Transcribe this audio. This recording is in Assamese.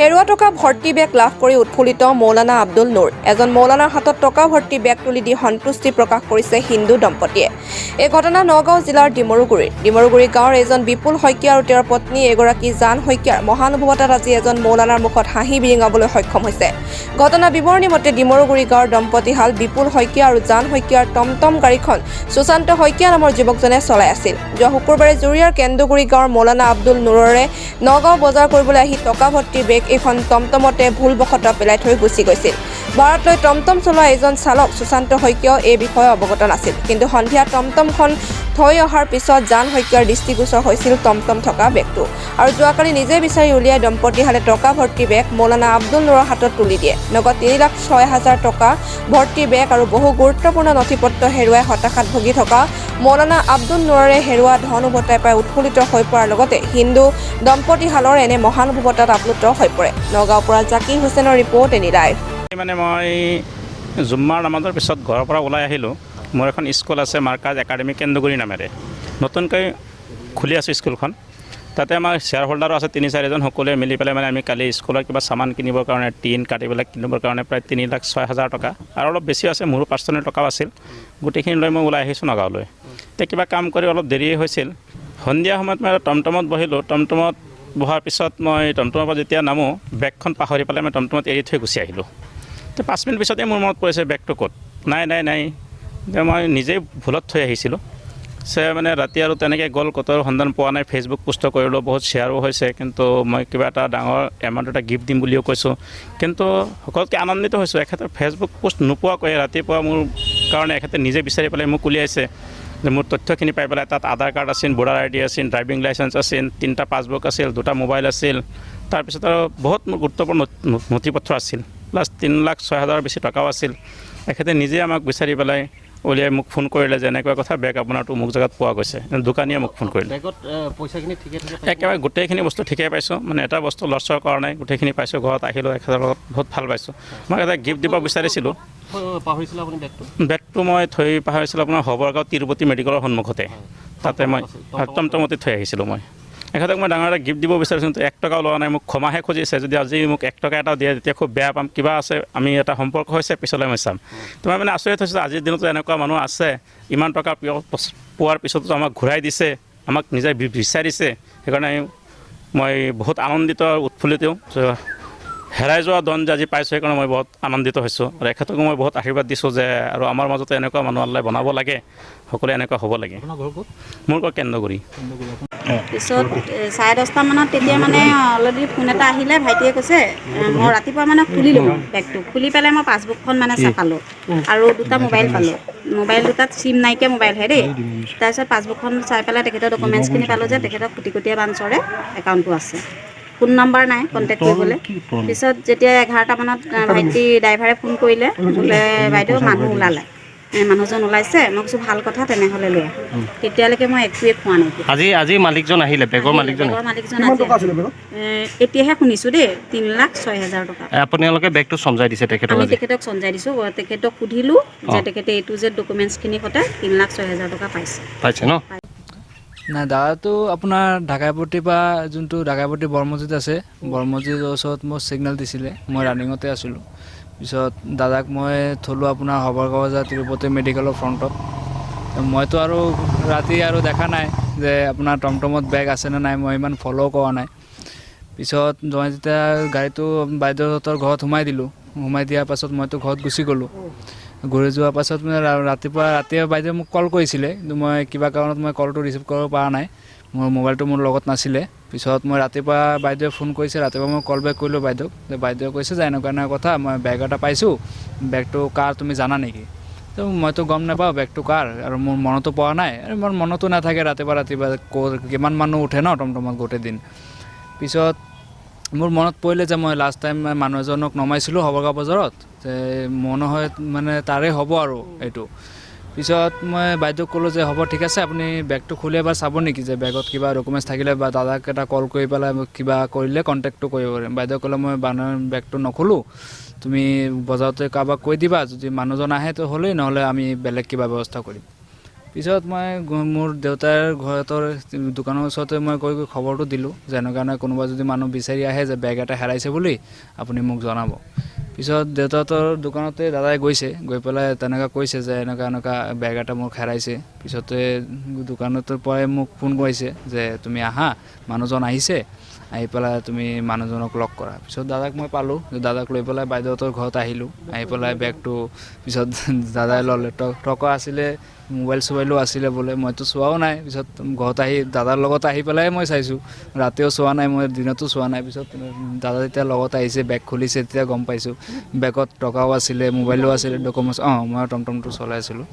হেৰুৱা টকা ভৰ্তি বেগ লাভ কৰি উৎফুল্লিত মৌলানা আব্দুল নুৰ। এজন মৌলানাৰ হাতত টকা ভৰ্তি বেগ তুলি দি সন্তুষ্টি প্ৰকাশ কৰিছে হিন্দু দম্পতীয়ে। এই ঘটনা নগাঁও জিলাৰ ডিমৰুগুৰিৰ। ডিমৰুগুৰি গাঁৱৰ এজন বিপুল শইকীয়া আৰু তেওঁৰ পত্নী এগৰাকী জান শইকীয়াৰ মহানুভৱতাত আজি এজন মৌলানাৰ মুখত হাঁহি বিৰিঙাবলৈ সক্ষম হৈছে। ঘটনা বিৱৰণী মতে, ডিমৰুগুৰি গাঁৱৰ দম্পতীহাল বিপুল শইকীয়া আৰু জান শইকীয়াৰ টমটম গাড়ীখন সুশান্ত শইকীয়া নামৰ যুৱকজনে চলাই আছিল। যোৱা শুকুৰবাৰে জুৰিয়াৰ কেন্দুগুৰি গাঁৱৰ মৌলানা আব্দুল নুৰৰে নগাঁও বজাৰ কৰিবলৈ আহি টকা ভৰ্তি বেগ এইখন টমটমতে ভুলবশতঃ পেলাই থৈ গুচি গৈছিল। ভাড়াত লৈ টমটম চলোৱা এজন চালক সুশান্ত শইকীয়াও এই বিষয়ে অৱগত নাছিল। কিন্তু সন্ধিয়া টমটমখন থৈ অহাৰ পিছত জান শইকীয়াৰ দৃষ্টিগোচৰ হৈছিল টমটম থকা বেগটো আৰু যোৱাকালি নিজে বিচাৰি উলিয়াই দম্পতীহালে টকা ভৰ্তি বেগ মৌলানা আব্দুল নুৰৰ হাতত তুলি দিয়ে। নগদ 3,06,000 টকা ভৰ্তি বেগ আৰু বহু গুৰুত্বপূৰ্ণ নথি পত্ৰ হেৰুৱাই হতাশাত ভুগি থকা মৌলানা আব্দুল নুৰৰে হেৰুৱা ধন উভতাই পাই উৎফুল্লিত হৈ পৰাৰ লগতে হিন্দু দম্পতীহালৰ এনে মহানুভৱতাত আপ্লুত হৈ পৰে। নগাঁৱৰ পৰা জাকিৰ হুছেইনৰ ৰিপৰ্ট, এনি লাইভ। মানে মই জুম্মাৰ নামাজৰ পিছত ঘৰৰ পৰা ওলাই আহিলোঁ। মোৰ এখন স্কুল আছে, মাৰ্কাজ একাডেমি কেন্দুগুৰি নামেৰে। নতুনকৈ খুলি আছোঁ স্কুলখন। তাতে আমাৰ শ্বেয়াৰ হোল্ডাৰো আছে তিনি চাৰিজন। সকলোৱে মিলি পেলাই মানে আমি কালি স্কুলৰ কিবা চামান কিনিবৰ কাৰণে, টিন কাঠ এইবিলাক কিনিবৰ কাৰণে প্ৰায় 3,06,000 টকা আৰু অলপ বেছি আছে, মোৰো পাৰ্চনেল টকাও আছিল, গোটেইখিনি লৈ মই ওলাই আহিছোঁ নগাঁৱলৈ। এতিয়া কিবা কাম কৰি অলপ দেৰিয়ে হৈছিল। সন্ধিয়া সময়ত মই এটা টমটমত বহিলোঁ। টমটমত বহাৰ পিছত মই টমটমৰ পৰা যেতিয়া নামো, বেগখন পাহৰি পেলাই মই টমটমত এৰি থৈ গুচি আহিলোঁ। তো 5 মিনিট পিছতে মোৰ মনত পৰিছে, বেগটো ক'ত? নাই, নাই, নাই। এতিয়া মই নিজেই ভুলত থৈ আহিছিলোঁ। চে মানে ৰাতি আৰু তেনেকৈ গ'ল, ক'তো আৰু সন্ধান পোৱা নাই। ফেচবুক পোষ্ট কৰিলোঁ, বহুত শ্বেয়াৰো হৈছে। কিন্তু মই কিবা এটা ডাঙৰ এমাউণ্ট এটা গিফ্ট দিম বুলিও কৈছোঁ। কিন্তু সকলোতকৈ আনন্দিত হৈছোঁ, এখেতৰ ফেচবুক পোষ্ট নোপোৱাকৈ ৰাতিপুৱা মোৰ কাৰণে এখেতে নিজে বিচাৰি পেলাই মোক উলিয়াইছে যে মোৰ তথ্যখিনি পাই পেলাই। তাত আধাৰ কাৰ্ড আছিল, ভোটাৰ আই ডি আছিল, ড্ৰাইভিং লাইচেঞ্চ আছিল, তিনিটা পাছবুক আছিল, দুটা মোবাইল আছিল, তাৰপিছত আৰু বহুত মোৰ গুৰুত্বপূৰ্ণ নথি পত্ৰ আছিল, প্লাছ 3,06,000ৰ বেছি টকাও আছিল। এখেতে নিজে আমাক বিচাৰি পেলাই উলিয়াই মোক ফোন কৰিলে যে এনেকুৱা কথা, বেগ আপোনাৰটো অমুক জেগাত পোৱা গৈছে। দোকানীয়ে মোক ফোন কৰিলে। বেগত পইচাখিনি ঠিকে ঠিকে পাইছে? একেবাৰে গোটেইখিনি বস্তু ঠিকেই পাইছোঁ। মানে এটা বস্তু লছৰ কৰা নাই, গোটেইখিনি পাইছোঁ। ঘৰত আহিলোঁ, এখেতৰ লগত বহুত ভাল পাইছোঁ। মই এটা গিফ্ট দিব বিচাৰিছিলোঁ। পাহৰিছিলে আপুনি বেগটো? বেগটো মই থৈ পাহৰিছিলোঁ আপোনাৰ হবৰগাঁও তিৰুপতি মেডিকেলৰ সন্মুখতে। তাতে মই টমটমতে থৈ আহিছিলোঁ। মই এখেতক মই ডাঙৰ এটা গিফ্ট দিব বিচাৰিছোঁ, কিন্তু 1 টকাও লোৱা নাই, মোক ক্ষমাহে খুজিছে। যদি আজি মোক 1 টকা এটাও দিয়ে, তেতিয়া খুব বেয়া পাম। কিবা আছে, আমি এটা সম্পৰ্ক হৈছে, পিছলৈ মই চাম। তোমাৰ মানে আচৰিত হৈছোঁ, আজিৰ দিনতো এনেকুৱা মানুহ আছে। ইমান টকা পোৱাৰ পিছতো আমাক ঘূৰাই দিছে, আমাক নিজে বিচাৰিছে। সেইকাৰণে মই বহুত আনন্দিত আৰু উৎফুল্লিত। হেৰাই যোৱা ধন যে আজি পাইছোঁ, সেইকাৰণে মই বহুত আনন্দিত হৈছোঁ আৰু এখেতকো মই বহুত আশীৰ্বাদ দিছোঁ যে আৰু আমাৰ মাজতে এনেকুৱা মানুহ আল্লাই বনাব লাগে, সকলোৱে এনেকুৱা হ'ব লাগে। আপোনাৰ ঘৰ ক'ত? মোৰ ঘৰ কেন্দুগুৰি। পিছত 10:30মানত তেতিয়া মানে অলৰেডি ফোন এটা আহিলে। ভাইটিয়ে কৈছে, মই ৰাতিপুৱা মানে খুলিলোঁ বেগটো। খুলি পেলাই মই পাছবুকখন মানে চাপালোঁ আৰু দুটা মোবাইল পালোঁ। মোবাইল দুটাত চিম নাইকিয়া মোবাইলহে দেই। তাৰপিছত পাছবুকখন চাই পেলাই তেখেতৰ ডকুমেণ্টছখিনি পালোঁ যে তেখেতৰ খুটিকটীয়া ব্ৰাঞ্চৰে একাউণ্টটো আছে, ফোন নম্বৰ নাই কণ্টেক্ট কৰিবলৈ। পিছত যেতিয়া 11টামানত ভাইটি ড্ৰাইভাৰে ফোন কৰিলে, বোলে বাইদেউ মানুহ ওলালে, মানুহজন ওলাইছে। মই কৈছোঁ, ভাল কথা, তেনেহ'লে লৈ আহ। তেতিয়ালৈকে মই একোৱে খোৱা নাইকিয়া। আজি মালিকজন আহিলে, বেগৰ মালিকজন? বেগৰ মালিকজন আজি এতিয়াহে শুনিছোঁ দেই, 3,06,000 টকা। আপোনালোকে বেগটো চমজাই দিছে তেখেতক? আমি আজি তেখেতক চমজাই দিছোঁ। তেখেতক সুধিলোঁ যে তেখেতে এইটো যে ডকুমেণ্টছখিনি সতে 3,06,000 টকা পাইছে। পাইছে ন? নাই, দাদাটো আপোনাৰ ঢাকাইপট্টিৰ পৰা, যোনটো ঢাকাইপট্টি বৰ মছজিদ আছে, বৰ মছজিদৰ ওচৰত মোক ছিগনেল দিছিলে। মই ৰানিঙতে আছিলোঁ। পিছত দাদাক মই থ'লোঁ আপোনাৰ হবৰগাঁও বজাৰ তিৰুপতি মেডিকেলৰ ফ্ৰণ্টত। মইতো আৰু ৰাতি আৰু দেখা নাই যে আপোনাৰ টমটমত বেগ আছেনে নাই। মই ইমান ফ'ল' কৰা নাই। পিছত মই যেতিয়া গাড়ীটো বাইদেউহঁতৰ ঘৰত সোমাই দিলোঁ, সোমাই দিয়াৰ পাছত মইতো ঘৰত গুচি গ'লোঁ। ঘূৰি যোৱাৰ পাছত মানে ৰাতিপুৱা ৰাতিয়ে বাইদেৱে মোক কল কৰিছিলে, কিন্তু মই কিবা কাৰণত মই কলটো ৰিচিভ কৰিব পৰা নাই। মোৰ মোবাইলটো মোৰ লগত নাছিলে। পিছত মই ৰাতিপুৱা বাইদেৱে ফোন কৰিছে, ৰাতিপুৱা মই কল বেক কৰিলোঁ বাইদেউক যে বাইদেৱে কৈছে যে এনেকুৱা এনেকুৱা কথা, মই বেগ এটা পাইছোঁ, বেগটো কাৰ তুমি জানা নেকি? তো মইতো গম নাপাওঁ বেগটো কাৰ আৰু মোৰ মনতো পৰা নাই আৰু মোৰ মনতো নাথাকে। ৰাতিপুৱা ৰাতিপুৱা ক'ৰ কিমান মানুহ উঠে ন টমটমত গোটেই দিন। পিছত মোৰ মনত পৰিলে যে মই লাষ্ট টাইম মানুহ এজনক নমাইছিলোঁ হবৰগাঁও বজাৰত, যে মনে হয় মানে তাৰে হ'ব আৰু এইটো। পিছত মই বাইদেউক ক'লোঁ যে হ'ব, ঠিক আছে, আপুনি বেগটো খুলি এবাৰ চাব নেকি যে বেগত কিবা ডকুমেণ্টছ থাকিলে বা দাদাক এটা কল কৰি পেলাই কিবা কৰিলে কণ্টেক্টটো কৰিব পাৰিম। বাইদেৱে ক'লে, মই বানাৰ বেগটো নোখোলোঁ, তুমি বজাৰতে কাৰোবাক কৈ দিবা, যদি মানুহজন আহে তো হ'লেই, নহ'লে আমি বেলেগ কিবা ব্যৱস্থা কৰিম। পিছত মই মোৰ দেউতাৰ ঘৰতৰ দোকানৰ ওচৰতে মই গৈ গৈ খবৰটো দিলোঁ যে এনেকুৱা এনেকুৱা কোনোবা যদি মানুহ বিচাৰি আহে যে বেগ এটা হেৰাইছে বুলি, আপুনি মোক জনাব। পিছত দেউতাহঁতৰ দোকানতে দাদাই গৈছে, গৈ পেলাই তেনেকুৱা কৈছে যে এনেকুৱা এনেকুৱা বেগ এটা মোক হেৰাইছে। পিছতে দোকানতৰ পৰাই মোক ফোন কৰিছে যে তুমি আহা, মানুহজন আহিছে, আহি পেলাই তুমি মানুহজনক লগ কৰা। পিছত দাদাক মই পালোঁ, দাদাক লৈ পেলাই বাইদেউহঁতৰ ঘৰত আহিলোঁ। আহি পেলাই বেগটো পিছত দাদাই ল'লে। টকা আছিলে, মোবাইল চোবাইলো আছিলে বোলে, মইতো চোৱাও নাই। পিছত ঘৰত আহি দাদাৰ লগত আহি পেলাই মই চাইছোঁ, ৰাতিও চোৱা নাই মই, দিনতো চোৱা নাই। পিছত দাদা যেতিয়া লগত আহিছে, বেগ খুলিছে, তেতিয়া গম পাইছোঁ বেগত টকাও আছিলে, মোবাইলো আছিলে, ডকুমেণ্টছ। অঁ, মই টমটমটো চলাই আছিলোঁ।